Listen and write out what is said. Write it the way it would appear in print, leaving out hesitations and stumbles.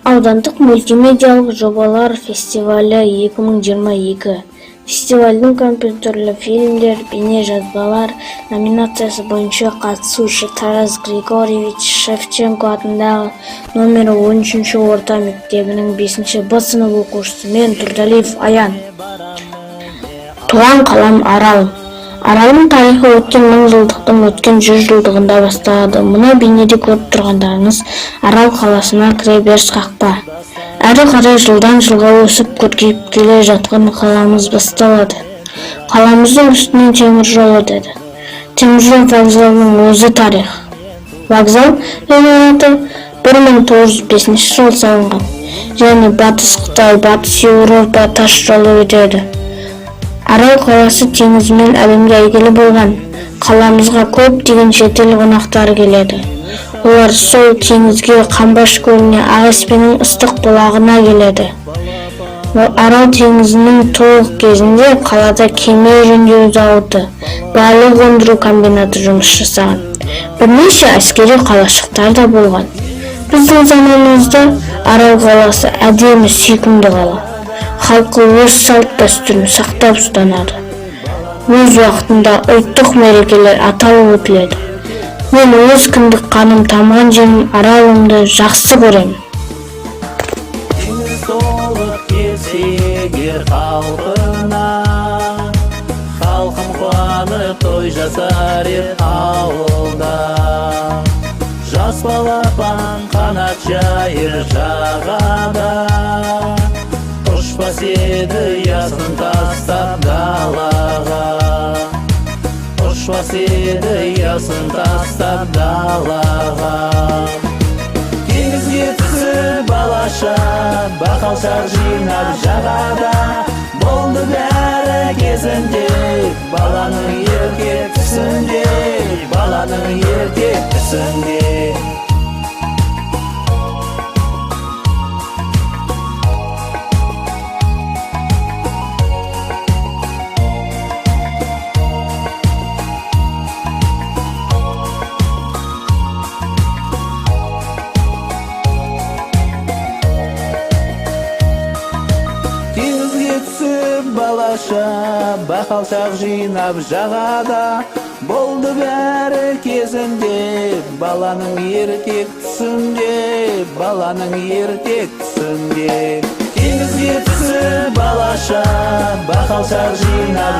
Аудандық мультимедиалық жобалар фестивалі 2022. Фестивальдің компьютерлі фильмдер, бейнежазбалар номинациясы бойынша қатысушы Тарас Григорьевич Шевченко атындағы номері 13 орта мектебінің 5 Б сынып оқушысы мен Тұрдалиев Аян. Туған қалам Аралым. Аралдың тарихы өткен мың жылдықтың өткен жүз жылдығында басталады. Мына бейнеде көріп тұрғандарыңыз Арал қаласына кіреберіс қақпа. Әрі қарай жылдан жылға өсіп, көркейіп келе жатқан қаламыз басталады. Қаламыздың үстінен темір жол өтеді. Темір жол вокзалының өзі тарих. Вокзал ғимараты 1905 жылы салынған және Батыс Қытай, Батыс Еуропа тас жолы өтеді. Арал қаласы теңізімен әлемге әйгілі болған. Қаламызға көптеген шетел қонақтары келеді. Олар сол теңізге, Қамбаш көліне, Ақеспенің ыстық бұлағына келеді. Арал теңізінің толық кезінде қалада кеме жөндеу зауыты, балық өндіру комбинаты жұмыс жасаған. Бірнеше әскери қалашықтар да болған. Біздің заманымызда Арал қаласы әдемі, сүйкімді қала. Халқы өз салт-дәстүрін сақтап ұстанады. Өз уақытында ұлттық мерекелер аталып өтіледі. Мен өз кіндік қаным тамған жерім Аралымды жақсы көремін. Теңіз толып келсе егер қалпына, халқым қуанып той жасар ед ауылда. Жас балапан қанат жайыр жағада, ұшпас еді ұясын тастап далаға, ұшпас еді ұясын тастап далаға. Теңізге түсіп балаша, бақалшақ жинап жағада, болды бәрі кезінде, баланың ерке түсінде, баланың ерте түсінде. Теңізге түсіп балаша, бақалшақ жинап жағада, болды бәрі кезінде, баланың еркек түсінде, баланың еркек түсінде. Теңізге түсіп балаша, бақалшақ жинап